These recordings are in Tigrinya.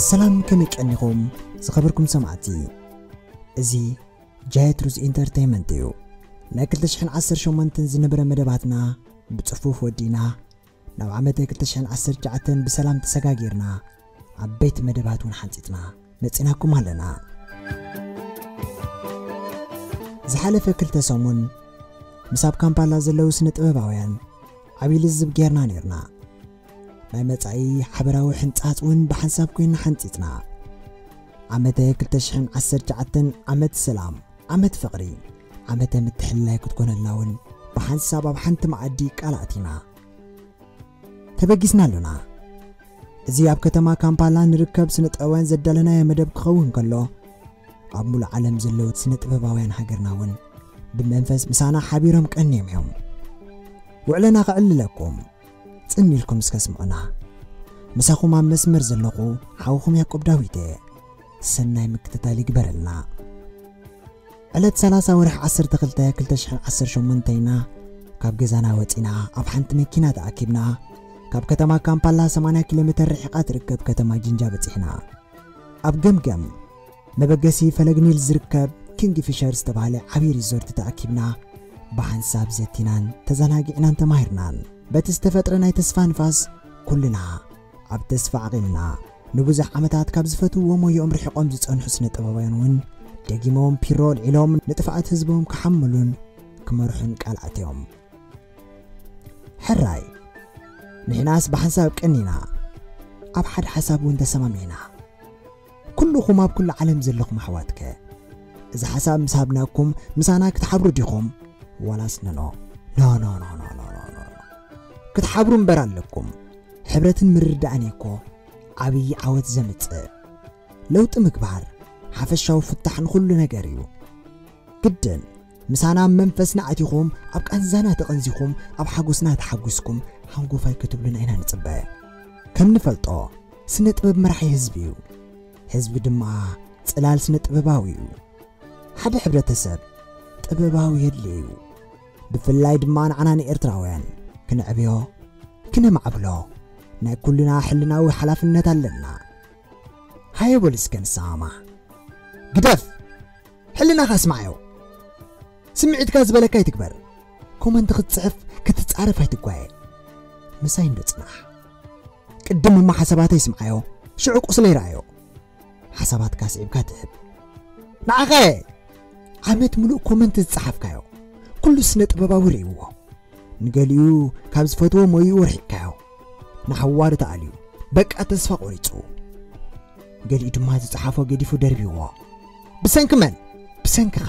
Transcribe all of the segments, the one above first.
ሰላም፣ ከመይ ቀኒኹም ዝኸበርኩም ሰማዕቲ? እዚ ጃየት ሩዝ ኢንተርቴይንመንት እዩ። ናይ ክልተ ሽሕን ዓሰርተ ሸሞንተን ዝነበረ መደባትና ብጽፉፍ ወዲእና፣ ናብ ዓመተ ክልተ ሽሕን ዓሰርተ ትሽዓተን ብሰላም ተሰጋጊርና፣ ዓበይቲ መደባት እውን ሓንጺጽና መጺናኩም ኣለና። ዝሓለፈ ክልተ ሰሙን ምስ ኣብ ካምፓላ ዘለዉ ስነ ጥበባውያን ዓብዪ ልዝብ ጌርና ኔርና። ናይ መጻኢ ሓበራዊ ሕንጻጽ እውን ብሓንሳብ ኮይንና ሓንጺጽና። ዓመተ ክልተ ሽሕን ዓሰርተ ትሽዓተን ዓመት ሰላም፣ ዓመት ፍቕሪ፣ ዓመተ ምትሕልላይ ክትኮነልና እውን ብሓንሳብ ኣብ ሓንቲ መኣዲ ቃል ኣእቲና። ተበጊስና ኣሎና። እዚ ኣብ ከተማ ካምፓላ ንርከብ ስነ ጥበባውያን ዘዳለናዮ መደብ ክኸውን ከሎ፣ ኣብ ሙሉእ ዓለም ዘለዉ ስነ ጥበባውያን ሃገርና እውን ብመንፈስ ምሳና ሓቢሮም ቀንዮም እዮም። ውዕለና ከዕልለኩም፣ ጽን ኢልኩም እስከ ስምዑና። ምሳኹም ኣብ መስመር ዘለኹ ሓውኹም ያዕቆብ ዳዊት እየ። ሰናይ ምክትታል ይግበረልና። ዕለት ሰላሳ ወርሒ ዓሰርተ ክልተ ክልተ ሽሕን ዓሰርተ ሸሞንተ ኢና ካብ ገዛና ወጺና ኣብ ሓንቲ መኪና ተኣኪብና ካብ ከተማ ካምፓላ ሰማንያ ኪሎ ሜተር ርሒቓ ትርከብ ከተማ ጂንጃ በጺሕና። ኣብ ገምገም መበገሲ ፈለግ ኒል ዝርከብ ኪንግ ፊሸር ዝተባህለ ዓብዪ ሪዞርት ተኣኪብና ብሓንሳብ ዘቲናን ተዘናጊዕናን ተማሂርናን። በቲ ዝተፈጥረ ናይ ተስፋ ንፋስ ኩልና ኣብ ተስፋ ዓቒልና፣ ንብዙሕ ዓመታት ካብ ዝፈትውዎ ሞያኦም ርሒቖም ዝጸንሑ ስነ ጥበባውያን እውን ደጊሞም ፒሮ ኣልዒሎም ንጥፍኣት ህዝቦም ክሓምሉን ክመርሑን ቃል ኣትዮም። ሕራይ፣ ንሕናስ ብሓንሳብ ቀኒና፣ ኣብ ሓደ ሓሳብ እውን ተሰማሚዕና። ኩልኹም ኣብ ኩሉ ዓለም ዘለኹም ኣሕዋትከ፣ እዚ ሓሳብ ምስ ሃብናኩም ምሳና ክትሓብሩ ዲኹም? ዋላስ ነኖ? ኖ፣ ኖ፣ ኖ። ክትሓብሩ እምበር ኣለኩም። ሕብረትን ምርድዳእን እኮ ዓብዪ ዓወት ዘምጽእ። ለውጢ ምግባር ሓፈሻዊ ፍታሕ ንኹሉ ነገር እዩ። ግድን ምሳና ኣብ መንፈስና ኣቲኹም፣ ኣብ ቃንዛና ተቐንዚኹም፣ ኣብ ሓጎስና ተሓጒስኩም፣ ሓንጎፋይ ክትብሉና ኢና ንጽበ። ከም ንፈልጦ፣ ስነ ጥበብ መራሒ ህዝቢ እዩ። ህዝቢ ድማ ጽላል ስነ ጥበባዊ እዩ። ሓደ ሕብረተሰብ ጥበባዊ የድልዮ እዩ። ብፍላይ ድማ ንዓና ንኤርትራውያን ክነዕብዮ፣ ክነማዕብሎ ናይ ኩልና ሕልናዊ ሓላፍነት ኣለና። ሃየ በሉ እስከ ንሰማማዕ። ግደፍ! ሕልናኻ ስምዓዮ። ስምዒትካ ዝበለካ ይትግበር። ኮመንት ክትጽሕፍ፣ ክትጻረፍ ኣይትጓየ። ምሳይ እንዶ ጽናሕ። ቅድም እሞ ሓሳባተይ ስምዓዮ፣ ሽዑ ቁስለይ ረኣዮ። ሓሳባትካ ስዒብካ ትህብ። ንዓኸ ዓመት ምሉእ ኮመንት ዝጸሓፍካዮ፣ ኩሉ ስነ ጥበባዊ ርእይዎ። ንገሊኡ ካብ ዝፈትዎ ሞይኡ ርሒቅካዮ። ንሓዋሩ ተኣልዩ፣ በቃ ተስፋ ቆሪጹ። ገሊኡ ድማ ዝጸሓፎ ገዲፉ ደርቢዎ። ብሰንኪ መን? ብሰንክኻ።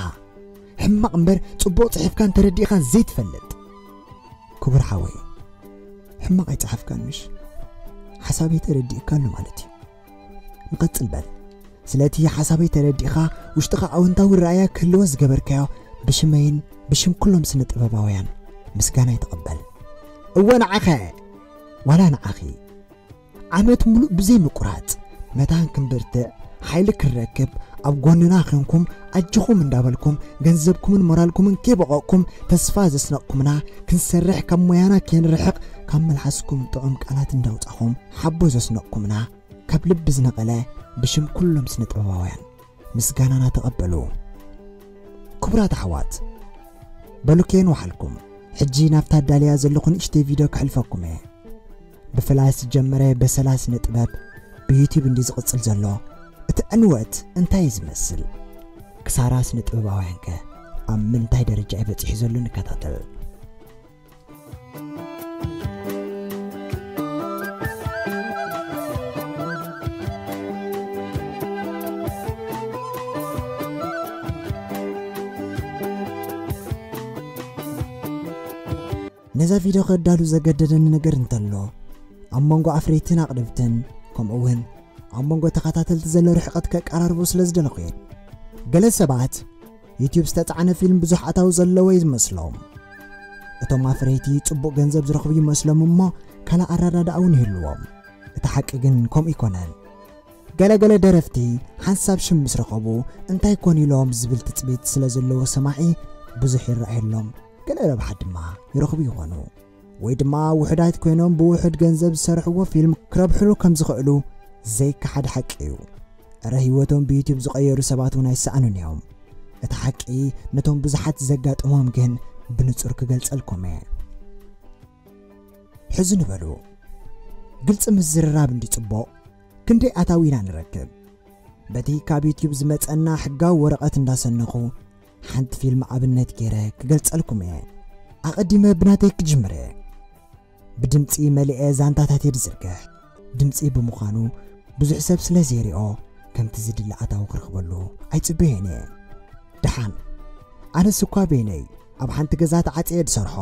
ሕማቕ እምበር ጽቡቕ ጽሒፍካን ተረዲእኻን ዘይትፈልጥ። ክቡር ሓወይ፣ ሕማቕ ኣይጸሓፍካን ምሽ? ሓሳበይ ተረዲእካ ኣሎ ማለት እዩ። ንቐጽል በል። ስለቲ ሓሳበይ ተረዲእኻ፣ ውሽጥኻ ኣወንታዊ ረኣያ ክህልዎ ዝገበርካዮ ብሽመይን ብሽም ኩሎም ስነ ጥበባውያን ምስጋናይ ተቐበል። እወ ንዓኸ፣ ዋላ ንዓኺ። ዓመት ሙሉእ ብዘይ ምቁራጽ መታን ክንብርትዕ፣ ሓይሊ ክንረክብ፣ ኣብ ጎንና ኾንኩም ኣጆኹም እንዳበልኩም፣ ገንዘብኩምን ሞራልኩምን ከይበቐቕኩም ተስፋ ዘስነቕኩምና፣ ክንሰርሕ ካብ ሞያና ከይንርሕቕ ካብ መልሓስኩም ጥዑም ቃላት እንዳውጻኹም ሓቦ ዘስነቕኩምና፣ ካብ ልቢ ዝነቐለ ብሽም ኩሎም ስነ ጥበባውያን ምስጋናና ተቐበሉ። ክቡራት ኣሕዋት፣ በሉ ከየን ወሓልኩም። ሕጂ ናብታ ዳልያ ዘለኹ ንእሽተይ ቪድዮ ከሕልፈኩም እየ። ብፍላስ ዝጀመረ በሰላ ስነ ጥበብ ብዩቲዩብ እንዲ ዝቕጽል ዘሎ፣ እቲ ዕንወት እንታይ እዩ ዝመስል? ክሳራ ስነ ጥበባውያንከ ኣብ ምንታይ ደረጃ እዩ በጺሑ ዘሎ? ንከታተል። ነዛ ቪድዮ ከዳሉ ዘገደደኒ ነገር እንተሎ፣ ኣብ መንጎ ኣፍረይትን ኣቕረብትን፣ ከምኡ እውን ኣብ መንጎ ተኸታተልቲ ዘሎ ርሕቀት ከቀራርቦ ስለ ዝደለኹ እየ። ገለ ሰባት ዩቲዩብ ዝተጻዕነ ፊልም ብዙሕ ኣታዊ ዘለዎ እዩ ዝመስሎም። እቶም ኣፍረይቲ ጽቡቕ ገንዘብ ዝረኽቡ ይመስሎም እሞ ካልእ ኣረዳድኣ እውን ይህልዎም። እቲ ሓቂ ግን ከምኡ ኣይኮነን። ገለገለ ደረፍቲ ሓንሳብ ሽም ምስ ረኸቡ እንታይ ኮን ኢሎም ዝብል ትጽቢት ስለ ዘለዎ ሰማዒ ብዙሕ ይረኣየሎም፣ ገለ ረብሓ ድማ ይረኽቡ ይኾኑ። ወይ ድማ ውሑዳት ኮይኖም ብውሑድ ገንዘብ ዝሰርሕዎ ፊልም ክረብሕሉ ከም ዝኽእሉ ዘይከሓድ ሓቂ እዩ። እረ ህይወቶም ብዩቲዩብ ዝቐየሩ ሰባት እውን ኣይሰኣኑን እዮም። እቲ ሓቂ ነቶም ብዙሓት ዘጋጥሞም ግን ብንጹር ክገልጸልኩም እየ። ሕዚ ንበሉ፣ ግልጺ ምዝርራብ እንዲ ጽቡቕ። ክንደይ ኣታዊ ኢና ንረክብ? በቲ ካብ ዩቲዩብ ዝመጸና ሕጋዊ ወረቐት እንዳሰነኹ ሓንቲ ፊልም ኣብነት ገይረ ክገልጸልኩም እየ። ኣቐዲመ ብናተይ ክጅምር እየ። ብድምጺ መሊኤ ዛንታታት እየ ዝዝርግሕ። ድምጺ ብምዃኑ ብዙሕ ሰብ ስለ ዘይሪኦ ከምቲ ዝድለ ኣታዊ ክረኽበሉ ኣይጽበየን እየ። ደሓን፣ ኣነስ እኳ በይነይ ኣብ ሓንቲ ገዛ ተዓጽየ ዝሰርሖ፣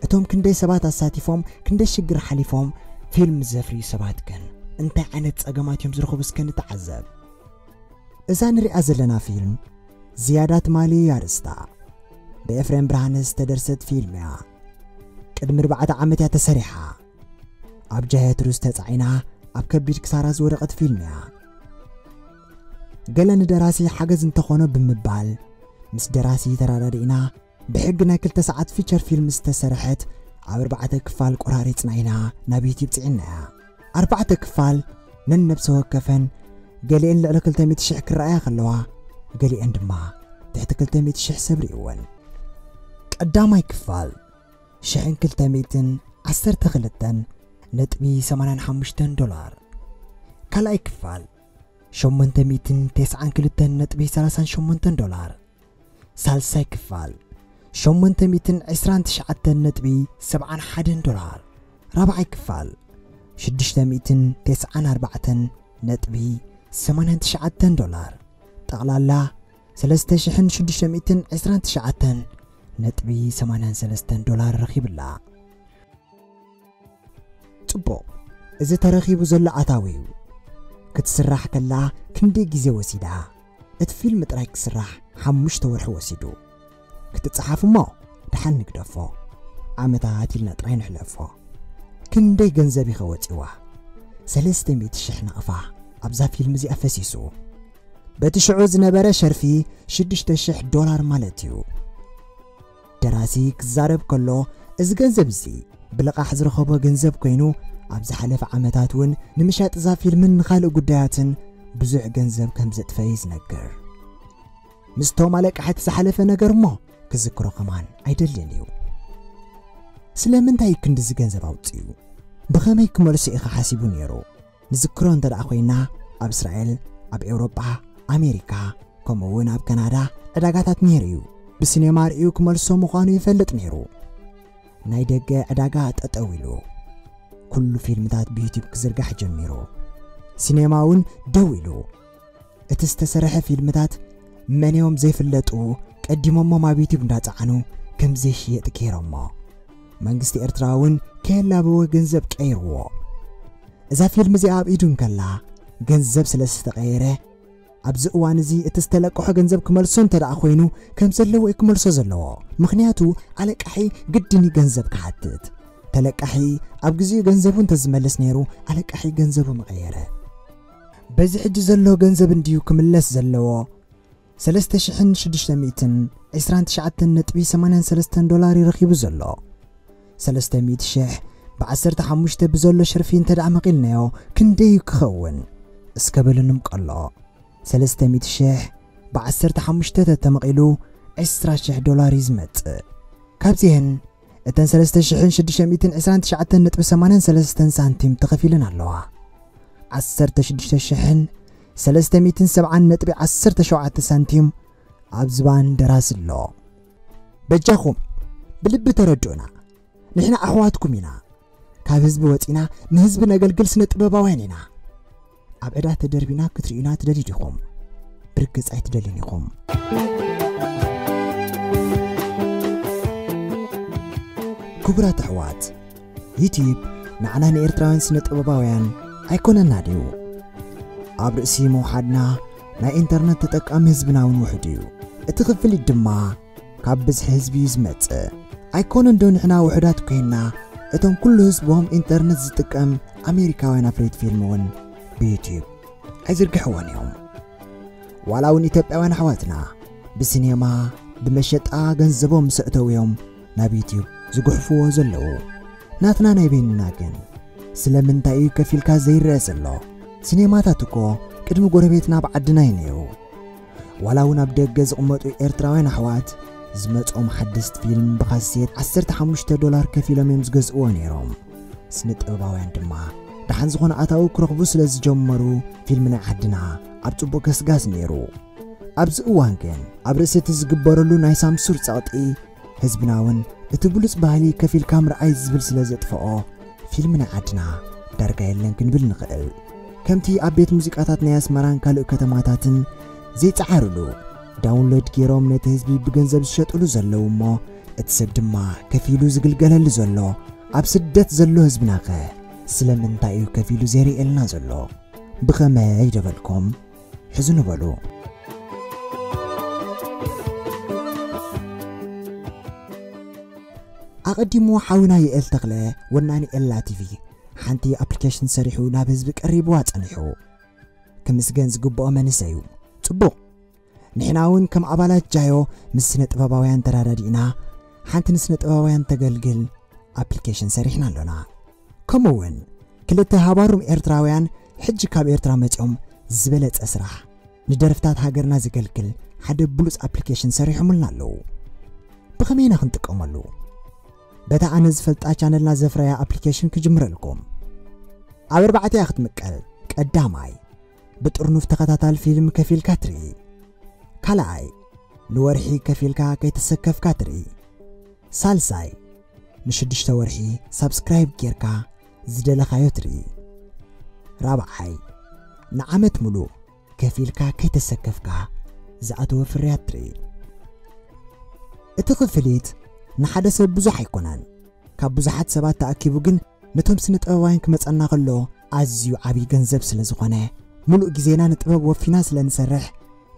እቶም ክንደይ ሰባት ኣሳቲፎም ክንደይ ሽግር ሓሊፎም ፊልም ዘፍርዩ ሰባት ግን እንታይ ዓይነት ጸገማት እዮም ዝረኽቡ እስከ ንተዓዘብ። እዛ ንሪኣ ዘለና ፊልም ዝያዳ ትማሊ ኣርእስታ ብኤፍሬም ብርሃነ ዝተደርሰት ፊልም እያ። ቅድሚ ኣርባዕተ ዓመት እያ ተሰሪሓ። ኣብ ጃያት ሩዝ ተጻዒና ኣብ ከቢድ ክሳራ ዝወደቐት ፊልም እያ። ገለ ንደራሲ ሓገዝ እንተኾኖ ብምባል ምስ ደራሲ ተራዳዲእና ብሕጊ ናይ ክልተ ሰዓት ፊቸር ፊልም ዝተሰርሐት ኣብ ኣርባዕተ ክፋል ቆራሪጽና ኢና ናብ ዩቲዩብ ጽዒናያ። ኣርባዕተ ክፋል ነንነብሰ ወከፈን ገሊአን ልዕሊ ክልተ ሚእቲ ሽሕ ክረኣያ ከለዋ፣ ገሊአን ድማ ትሕቲ ክልተ ሚእቲ ሽሕ ሰብ ርእይወን። ቀዳማይ ክፋል ሽሕን ክልተ ሚእትን ዓሰርተ ክልተን ነጥቢ ሰማንያን ሓሙሽተን ዶላር። ካልኣይ ክፋል ሸሞንተ ሚእትን ተስዓን ክልተን ነጥቢ ሰላሳን ሸሞንተን ዶላር። ሳልሳይ ክፋል ሸሞንተ ሚእትን ዕስራን ትሽዓተን ነጥቢ ሰብዓን ሓደን ዶላር። ራብዓይ ክፋል ሽዱሽተ ሚእትን ተስዓን ኣርባዕተን ነጥቢ ሰማንያን ትሽዓተን ዶላር። ጠቕላላ ሰለስተ ሽሕን ሽዱሽተ ሚእትን ዕስራን ትሽዓተን ነጥቢ ሰማንያን ሰለስተን ዶላር ረኺብላ። ጽቡቕ፣ እዚ ተረኺቡ ዘሎ ኣታዊ እዩ። ክትስራሕ ከላ ክንደይ ግዜ ወሲዳ? እቲ ፊልም ጥራይ ክስራሕ ሓሙሽተ ወርሒ ወሲዱ። ክትጽሓፍ እሞ ደሓን ንግደፎ፣ ዓመታት ኢልና ጥራይ ንሕለፎ። ክንደይ ገንዘብ ኢኸ ወጺዋ? ሰለስተ ሚእቲ ሽሕ ናቕፋ ኣብዛ ፊልም እዚኣ ፈሲሱ። በቲ ሽዑ ዝነበረ ሸርፊ ሽዱሽተ ሽሕ ዶላር ማለት እዩ። ደራሲ ክዛረብ ከሎ፣ እዚ ገንዘብ እዚ ብልቓሕ ዝረኸቦ ገንዘብ ኮይኑ፣ ኣብ ዝሓለፈ ዓመታት እውን ንምሻጥ እዛ ፊልምን ንኻልእ ጉዳያትን ብዙሕ ገንዘብ ከም ዘጥፈ እዩ ዝነግር። ምስቶም ኣለቃሕቲ ዝሓለፈ ነገር እሞ ክዝክሮ ከማን ኣይደልን እዩ። ስለምንታይ እዩ ክንድዚ ገንዘብ ኣውጺኡ? ብኸመይ ክመልሶ ኢኻ ሓሲቡ ነይሩ? ንዝክሮ እንተ ደኣ ኮይና፣ ኣብ እስራኤል፣ ኣብ ኤውሮጳ፣ ኣሜሪካ፣ ከምኡ እውን ኣብ ካናዳ ዕዳጋታት ነይሩ እዩ። ብሲኔማ ርእዩ ክመልሶ ምዃኑ ይፈልጥ ነይሩ። ናይ ደገ ዕዳጋ ጠጠው ኢሉ፣ ኩሉ ፊልምታት ብዩቲዩብ ክዝርጋሕ ጀሚሩ። ሲኔማ እውን ደው ኢሉ። እቲ ዝተሰርሐ ፊልምታት መን እዮም ዘይፍለጡ ቀዲሞሞም ኣብ ዩቲዩብ እንዳጸዓኑ ከም ዘይሽየጥ ገይሮሞ። መንግስቲ ኤርትራ እውን ከየላበወ ገንዘብ ቀይርዎ። እዛ ፊልም እዚኣ ኣብ ኢዱ እንከላ ገንዘብ ስለ ዝተቐየረ፣ ኣብዚ እዋን እዚ እቲ ዝተለቀሖ ገንዘብ ክመልሶ እንተ ደኣ ኮይኑ ከም ዘለዎ እዩ ክመልሶ ዘለዎ። ምኽንያቱ ኣለቃሒ ግድን እዩ ገንዘብ ክሓትት። ተለቃሒ ኣብ ግዜኡ ገንዘቡ እንተዝመልስ ነይሩ፣ ኣለቃሒ ገንዘቡ ምቐየረ። በዚ ሕጂ ዘሎ ገንዘብ እንድዩ ክምለስ ዘለዎ። ሰለስተ ሽሕን ሽዱሽተ ሚእትን ዕስራን ትሽዓተን ነጥቢ ሰማንያን ሰለስተን ዶላር እዩ ረኺቡ ዘሎ። ሰለስተ ሚእቲ ሽሕ ብዓሰርተ ሓሙሽተ ብዘሎ ሸርፊ እንተ ደኣ መቒልናዮ ክንደይ እዩ ክኸውን? እስከ በሉ ንምቀሎ። ሰለስተ ሚእቲ ሽሕ ብዓሰርተ ሓሙሽተ ተተመቒሉ ዕስራ ሽሕ ዶላር እዩ ዝመጽእ። ካብዚአን እተን ሰለስተ ሽሕን ሽዱሽተ ሚእትን ዕስራን ትሽዓተን ነጥቢ ሰማንያን ሰለስተን ሳንቲም ተኸፊለን ኣለዋ። ዓሰርተ ሽዱሽተ ሽሕን ሰለስተ ሚእትን ሰብዓን ነጥቢ ዓሰርተ ሸውዓተ ሳንቲም ኣብ ዝባን ደራሲ ኣሎ። በጃኹም ብልቢ ተረድኡና። ንሕና ኣሕዋትኩም ኢና። ካብ ህዝቢ ወጺና ንህዝቢ ነገልግል ስነ ጥበባውያን ኢና። ኣብ ዕዳ ተደርቢና ክትርእዩና ትደልዩ ዲኹም? ብርግጽ ኣይትደልዩን ኢኹም። ክቡራት ኣሕዋት፣ ዩቲዩብ ንዓና ንኤርትራውያን ስነ ጥበባውያን ኣይኮነና ድዩ? ኣብ ርእሲ ምውሓድና ናይ ኢንተርነት ተጠቃሚ ህዝብና እውን ውሑድ እዩ። እቲ ክፍሊት ድማ ካብ ብዝሒ ህዝቢ እዩ ዝመጽእ። ኣይኮነን ዶ ንሕና ውሑዳት ኮይና፣ እቶም ኩሉ ህዝቦም ኢንተርነት ዝጥቀም ኣሜሪካውያን ኣፍረይቲ ፊልም እውን ብዩትዩብ ኣይዝርግሕዎን እዮም። ዋላ እውን ኢትዮጵያውያን ኣሕዋትና ብሲኔማ ብመሸጣ ገንዘቦም ምስ ኣእተው እዮም ናብ ዩትዩብ ዝጉሕፍዎ ዘለዉ። ናትና ናይ በይንና ግን ስለምንታይ እዩ ከፊልካ ዘይረአ ዘሎ? ሲኔማታት እኮ ቅድሚ ጎረቤትና ኣብ ዓድና እዩ ነይሩ። ዋላ እውን ኣብ ደገ ዝቕመጡ ኤርትራውያን ኣሕዋት ዝመጾም ሓደስቲ ፊልም ብኻሴት ዓሰርተ ሓሙሽተ ዶላር ከፊሎም እዮም ዝገዝእዎ ነይሮም። ስነ ጥበባውያን ድማ ደሓን ዝኾነ ኣታዊ ክረኽቡ ስለ ዝጀመሩ ፊልም ናይ ዓድና ኣብ ጽቡቕ ገስጋስ ነይሩ። ኣብዚ እዋን ግን ኣብ ርእሲ እቲ ዝግበረሉ ናይ ሳምሱር ጸቕጢ ህዝብና እውን እቲ ብሉጽ ባህሊ ከፊልካ ምርኣይ ዝብል ስለ ዘጥፍኦ ፊልም ናይ ዓድና ዳርጋ የለን ክንብል ንኽእል። ከምቲ ኣብ ቤት ሙዚቃታት ናይ ኣስመራን ካልእ ከተማታትን ዘይጸዓርሉ ዳውንሎድ ገይሮም ነቲ ህዝቢ ብገንዘብ ዝሸጥሉ ዘለዉ እሞ እቲ ሰብ ድማ ከፊሉ ዝግልገለሉ ዘሎ ኣብ ስደት ዘሎ ህዝብናኸ ስለምንታይ እዩ ከፊሉ ዘይርእየልና ዘሎ? ብኸመይ ደበልኩም? ሕዝኑ በሉ። ኣቐዲሙ ሓውና ይኤል ተኽለ ወናኒ ኤላ ቲቪ ሓንቲ ኣፕሊኬሽን ሰሪሑ ናብ ህዝቢ ቀሪብዋ ጸኒሑ። ክምስገን ዝግብኦ መንእሰይ እዩ። ጽቡቕ። ንሕና እውን ከም ኣባላት ጃዮ ምስ ስነ ጥበባውያን ተራዳዲእና ሓንቲ ንስነ ጥበባውያን ተገልግል ኣፕሊኬሽን ሰሪሕና ኣሎና። ከምኡ እውን ክልተ ሃባሩም ኤርትራውያን ሕጂ ካብ ኤርትራ መጺኦም ዝበለጸ ስራሕ ንደርፍታት ሃገርና ዘገልግል ሓደ ብሉጽ ኣፕሊኬሽን ሰሪሖምልና ኣለዉ። ብኸመይ ኢና ክንጥቀመሉ? በታ ኣነ ዝፈልጣ ቻነልና ዘፍረያ ኣፕሊኬሽን ክጅምረልኩም። ኣብ ኣርባዕተ እያ ክትምቀል። ቀዳማይ፣ ብጥርኑፍ ተኸታታሊ ፊልም ከፊልካ ትርኢ። ካልኣይ፣ ንወርሒ ከፊልካ ከይተሰከፍካ ትርኢ። ሳልሳይ፣ ንሽዱሽተ ወርሒ ሳብስክራይብ ጌርካ ዝደለኻዮ ትርኢ። ራብዓይ፣ ንዓመት ሙሉእ ከፊልካ ከይተሰከፍካ ዝኣተወ ፍርያት ትርኢ። እቲ ክፍሊት ንሓደ ሰብ ብዙሕ ኣይኮነን። ካብ ብዙሓት ሰባት ተኣኪቡ ግን ነቶም ስነ ጥበባውያን ክመጸና ከሎ ኣዝዩ ዓብዪ ገንዘብ ስለ ዝኾነ፣ ሙሉእ ግዜና ንጥበብ ወፊና ስለ ንሰርሕ፣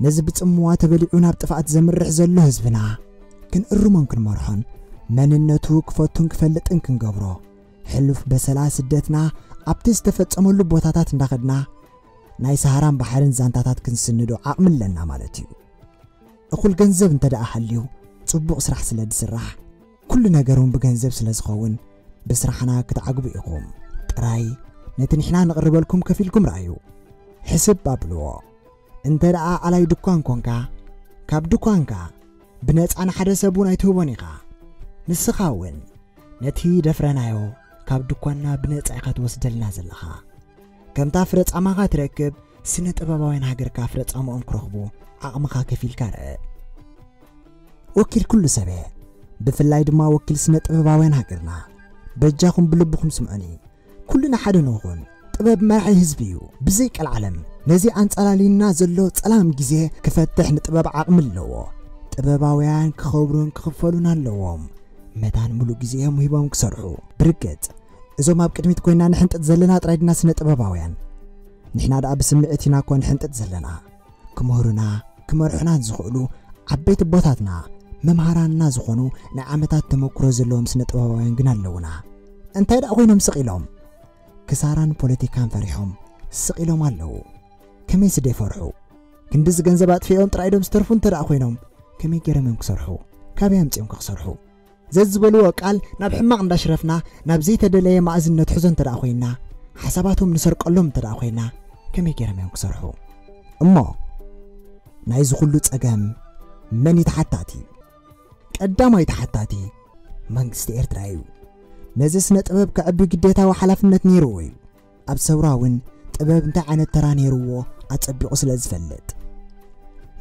ነዚ ብጽምዋ ተበሊዑ ናብ ጥፍኣት ዘምርሕ ዘሎ ህዝብና ክንእርሞን ክንመርሖን፣ መንነቱ ክፈቱን ክፈልጥን ክንገብሮ፣ ሕሉፍ በሰላ ስደትና ኣብቲ ዝተፈጸመሉ ቦታታት እንዳኸድና፣ ናይ ሰሃራን ባሕርን ዛንታታት ክንስንዶ ዓቕሚ ኣለና ማለት እዩ። እኹል ገንዘብ እንተ ደኣ ሃልዩ፣ ጽቡቕ ስራሕ ስለ ዝስራሕ፣ ኩሉ ነገር እውን ብገንዘብ ስለ ዝኸውን፣ ብስራሕና ክትዓግቡ ኢኹም። ጥራይ ነቲ ንሕና ነቕርበልኩም ከፊልኩም ረኣዩ። ሕስብ ኣብልዎ። እንተ ደኣ ኣላይ ድኳን ኮንካ፣ ካብ ድኳንካ ብነጻ ንሓደ ሰብ እውን ኣይትህቦን ኢኻ። ንስኻ እውን ነቲ ደፍረናዮ ካብ ድኳንና ብነጻ ኢኻ ትወስደልና ዘለኻ። ከምታ ፍረ ጻማኻ ትረክብ፣ ስነ ጥበባውያን ሃገርካ ፍረ ጻምኦም ክረኽቡ ዓቕምኻ ከፊልካ ርአ። ወኪል ኩሉ ሰብ እየ፣ ብፍላይ ድማ ወኪል ስነ ጥበባውያን ሃገርና። በጃኹም ብልብኹም ስምዑኒ። ኩልና ሓደ ንኹን። ጥበብ መራሒ ህዝቢ እዩ። ብዘይ ቀልዓለም ነዚ ኣንጸላልዩና ዘሎ ጸላም ግዜ ክፈትሕ ንጥበብ ዓቕሚ ኣለዎ። ጥበባውያን ክኸብሩን ክኽፈሉን ኣለዎም። መታን ሙሉእ ግዜኦም ሂቦም ክሰርሑ። ብርግጽ፣ እዞም ኣብ ቅድሚት ኮይና ንሕንጥጥ ዘለና ጥራይ ድና ስነ ጥበባውያን? ንሕና ደኣ ብስምዒት ኢና እኮ ንሕንጥጥ ዘለና። ክምህሩና፣ ክመርሑናን ዝኽእሉ ዓበይቲ ኣቦታትና፣ መምሃራንና ዝኾኑ ናይ ዓመታት ተመክሮ ዘለዎም ስነ ጥበባውያን ግን ኣለዉና። እንታይ ደኣ ኮይኖም ስቕ ኢሎም? ክሳራን ፖለቲካን ፈሪሖም ስቕ ኢሎም ኣለዉ። ከመይሲ ደይፈርሑ? ክንድዚ ገንዘብ ኣጥፊኦም ጥራይ ዶም ዝተርፉ እንተ ደኣ ኮይኖም፣ ከመይ ገይሮም እዮም ክሰርሑ? ካበይ ኣምጺኦም ከ ክሰርሑ? ዘዝበልዎ ቃል ናብ ሕማቕ እንዳሽረፍና፣ ናብ ዘይተደለየ ማእዝን ነትሕዞ እንተ ደኣ ኮይንና፣ ሓሳባቶም ንሰርቀሎም እንተ ደኣ ኮይንና፣ ከመይ ገይሮም እዮም ክሰርሑ? እሞ ናይዚ ኩሉ ጸገም መን እዩ ተሓታቲ? ቀዳማይ ተሓታቲ መንግስቲ ኤርትራ እዩ። ነዚ ስነ ጥበብ ከዕቢ ግዴታዊ ሓላፍነት ነይርዎ እዩ። ኣብ ሰውራ እውን ጥበብ እንታይ ዓይነት ተራ ነይርዎ ኣጸቢቑ ስለ ዝፈልጥ።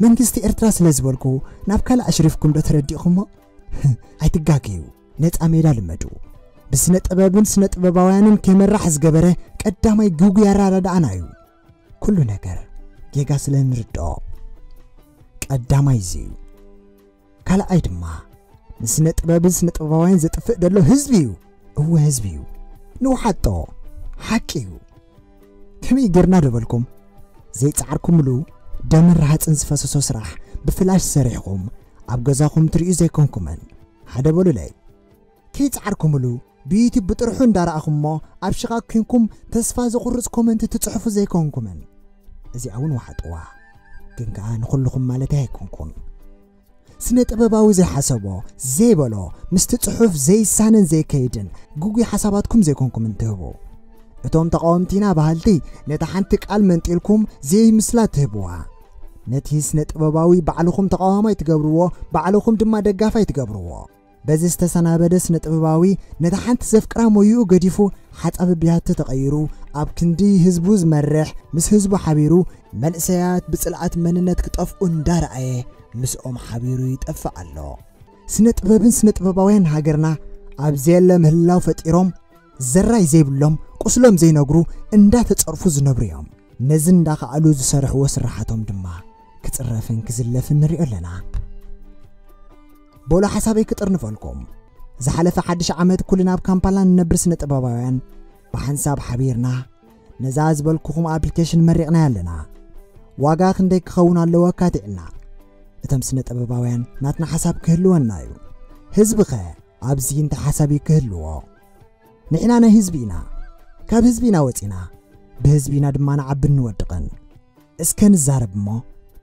መንግስቲ ኤርትራ ስለ ዝበልኩ ናብ ካልእ ኣሽሪፍኩም ዶ ተረዲእኹሞ? ኣይትጋገዩ። ነጻ ሜዳ ልመዱ። ብስነ ጥበብን ስነ ጥበባውያንን ከይመራሕ ዝገበረ ቀዳማይ ግጉይ ኣረዳድኣና እዩ። ኩሉ ነገር ጌጋ ስለ ንርድኦ ቀዳማይ እዚ እዩ። ካልኣይ ድማ ንስነ ጥበብን ስነ ጥበባውያን ዘጥፍእ ዘሎ ህዝቢ እዩ። እወ ህዝቢ እዩ። ንውሓጦ ሓቂ እዩ። ከመይ ጌርና ዶ በልኩም? ዘይጸዓርኩምሉ ደምን ረሃጽን ዝፈሰሶ ስራሕ ብፍላሽ ሰሪሕኩም ኣብ ገዛኹም ትርእዩ ዘይኮንኩምን። ሓደ በሉለይ። ከይጻዕርኩምሉ ብዩቲብ ብጥርሑ እንዳረኣኹሞ ኣብ ሽቓ ኮንኩም ተስፋ ዘቑርጽ ኮመንት ትጽሕፉ ዘይኮንኩምን። እዚኣ እውን ዋሕጥዋ። ግን ከኣ ንኹልኹም ማለት ኣይኮንኩን። ስነ ጥበባዊ ዘይሓሰቦ ዘይበሎ ምስቲ ጽሑፍ ዘይሳነን ዘይከይድን ግጉይ ሓሳባትኩም ዘይኮንኩምን ትህቡ። እቶም ተቃወምቲና በሃልቲ ነታ ሓንቲ ቃል መንጢልኩም ዘይምስላ ትህብዋ። ነቲ ስነ ጥበባዊ ባዕልኹም ተቃዋማይ ትገብርዎ፣ ባዕልኹም ድማ ደጋፋይ ትገብርዎ። በዚ ዝተሰናበደ ስነ ጥበባዊ ነታ ሓንቲ ዘፍቅራ ሞይኡ ገዲፉ ሓጻቢ ብያቲ ተቐይሩ ኣብ ክንዲ ህዝቡ ዝመርሕ ምስ ህዝቡ ሓቢሩ መንእሰያት ብጽልኣት መንነት ክጠፍኡ እንዳረኣየ ምስኦም ሓቢሩ ይጠፍእ ኣሎ። ስነ ጥበብን ስነ ጥበባውያን ሃገርና ኣብ ዘየለ ምህላው ፈጢሮም ዘራይ ዘይብሎም ቁስሎም ዘይነግሩ እንዳተጸርፉ ዝነብሩ እዮም። ነዚ እንዳኸኣሉ ዝሰርሕዎ ስራሓቶም ድማ ክጽረፍን ክዝለፍን ንሪኦ ኣለና። በሉ ሓሳበይ ክጥርንፈልኩም። ዝሓለፈ ሓድሽ ዓመት ኩልና ኣብ ካምፓላ ንነብር ስነ ጥበባውያን ብሓንሳብ ሓቢርና ነዛ ዝበልኩኹም ኣፕሊኬሽን መሪቕናያ ኣለና። ዋጋ ክንደይ ክኸውን ኣለዎ ኣካቲዕና። እቶም ስነ ጥበባውያን ናትና ሓሳብ ክህልወና እዩ። ህዝቢ ኸ ኣብዚ እንታይ ሓሳብ እዩ ክህልዎ? ንሕና ናይ ህዝቢ ኢና። ካብ ህዝቢ ኢና ወጺና፣ ብህዝቢ ኢና ድማ ንዓብን ንወድቕን። እስከ ንዛረብ እሞ፣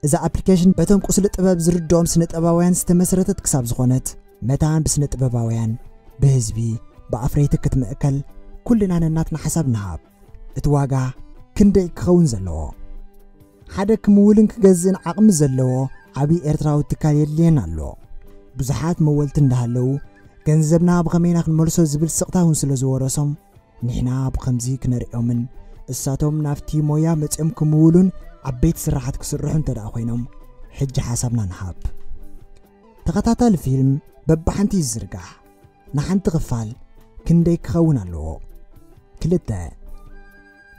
እዛ ኣፕሊኬሽን በቶም ቁስሊ ጥበብ ዝርድኦም ስነ ጥበባውያን ዝተመስረተት ክሳብ ዝኾነት፣ መታን ብስነ ጥበባውያን፣ ብህዝቢ፣ ብኣፍረይቲ ክትምእከል ኩልና ነናትና ሓሳብ ንሃብ። እቲ ዋጋ ክንደይ ክኸውን ዘለዎ? ሓደ ክምውልን ክገዝእን ዓቕሚ ዘለዎ ዓብዪ ኤርትራዊ ትካል የድልየና ኣሎ። ብዙሓት መወልቲ እንዳሃለዉ፣ ገንዘብና ብኸመይና ክንመልሶ ዝብል ስቕታ እውን ስለ ዝወረሶም፣ ንሕና ብኸምዚ ክነርእዮምን እሳቶም ናብቲ ሞያ መጺኦም ክምውሉን ዓበይቲ ስራሓት ክስርሑ እንተ ደኣ ኮይኖም፣ ሕጂ ሓሳብና ንሃብ። ተኸታታሊ ፊልም በብሓንቲ ይዝርጋሕ። ንሓንቲ ክፋል ክንደይ ክኸውን ኣለዎ? ክልተ፣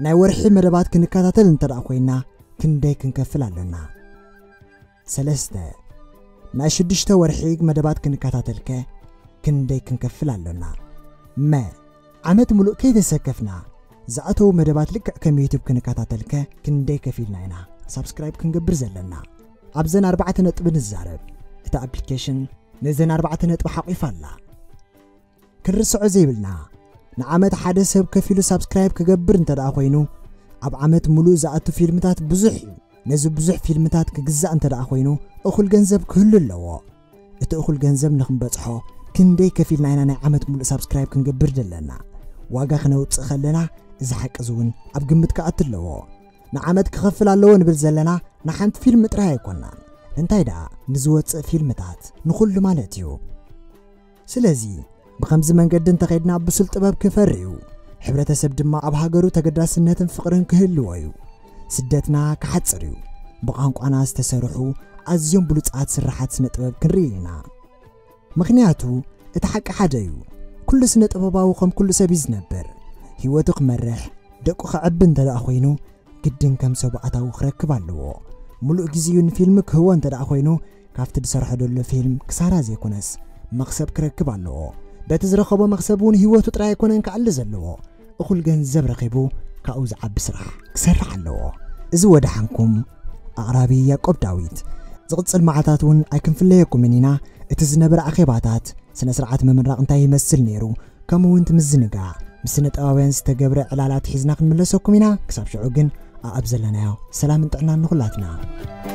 ናይ ወርሒ መደባት ክንከታተል እንተ ደኣ ኮይና ክንደይ ክንከፍል ኣለና? ሰለስተ፣ ናይ ሽዱሽተ ወርሒ መደባት ክንከታተልከ ክንደይ ክንከፍል ኣሎና? መ፣ ዓመት ሙሉእ ከይተሰከፍና ዝኣተዉ መደባት ልክዕ ከም ዩቱብ ክንከታተልከ ክንደይ ከፊልና ኢና ሳብስክራይብ ክንገብር ዘለና? ኣብዘን ኣርባዕተ ነጥቢ ንዛረብ። እታ ኣፕሊኬሽን ነዘን ኣርባዕተ ነጥቢ ሓቂፋ ኣላ። ክንርስዖ ዘይብልና፣ ንዓመት ሓደ ሰብ ከፊሉ ሳብስክራይብ ክገብር እንተ ደኣ ኮይኑ፣ ኣብ ዓመት ሙሉእ ዝኣቱ ፊልምታት ብዙሕ እዩ። ነዚ ብዙሕ ፊልምታት ክግዛእ እንተ ደኣ ኮይኑ፣ እኹል ገንዘብ ክህሉ ኣለዎ። እቲ እኹል ገንዘብ ንኽንበጽሖ፣ ክንደይ ከፊልና ኢና ናይ ዓመት ሙሉእ ሳብስክራይብ ክንገብር ዘለና? ዋጋ ክነውጽእ ከለና፣ እዚ ሓቂ እዚ እውን ኣብ ግምት ክኣቱ ኣለዎ። ንዓመት ክኸፍል ኣለዎ ንብል ዘለና፣ ንሓንቲ ፊልም ጥራይ ኣይኮናን። እንታይ ደኣ፣ ንዝወጽእ ፊልምታት፣ ንኹሉ ማለት እዩ። ስለዚ፣ ብኸምዚ መንገዲ እንተኸይድና ብሱል ጥበብ ክፈሪ እዩ። ሕብረተሰብ ድማ ኣብ ሃገሩ ተገዳስነትን ፍቕርን ክህልዎ እዩ። ስደትና ክሓጽር እዩ። ብቋንቋና ዝተሰርሑ ኣዝዮም ብሉጻት ስርሓት ስነ ጥበብ ክንርኢ ኢና። ምኽንያቱ፣ እቲ ሓቂ ሓደ እዩ። ኩሉ ስነ ጥበባዊ ከም ኩሉ ሰብ እዩ ዝነብር። ህይወቱ ክመርሕ፣ ደቁ ከዕቢ እንተ ደኣ ኮይኑ፣ ግድን ከም ሰቡ ኣታዊ ክረክብ ኣለዎ። ሙሉእ ግዜኡ ንፊልም ክህቦ እንተ ደኣ ኮይኑ፣ ካብቲ ዝሰርሖ ዘሎ ፊልም ክሳራ ዘይኮነስ መኽሰብ ክረክብ ኣለዎ። በቲ ዝረኸቦ መኽሰብ እውን ህይወቱ ጥራይ ኣይኮነን ክኣሊ ዘለዎ። እኹል ገንዘብ ረኺቡ ካብኡ ዝዓቢ ስራሕ ክሰርሕ ኣለዎ። እዚ ወደሓንኩም። ኣቕራቢ ያዕቆብ ዳዊት። ዝቕጽል መዓልታት እውን ኣይክንፍለየኩምን ኢና። እቲ ዝነበረ ኣኼባታት፣ ስነ ስርዓት ምምራቕ እንታይ ይመስል ነይሩ፣ ከምኡ እውን እቲ ምዝንጋዕ፣ ምስ ስነ ጥበባውያን ዝተገብረ ዕላላት ሒዝና ክንምለሰኩም ኢና። ክሳብ ሽዑ ግን ኣኣብ ዘለናዮ ሰላምን ጥዕናን ንኹላትና።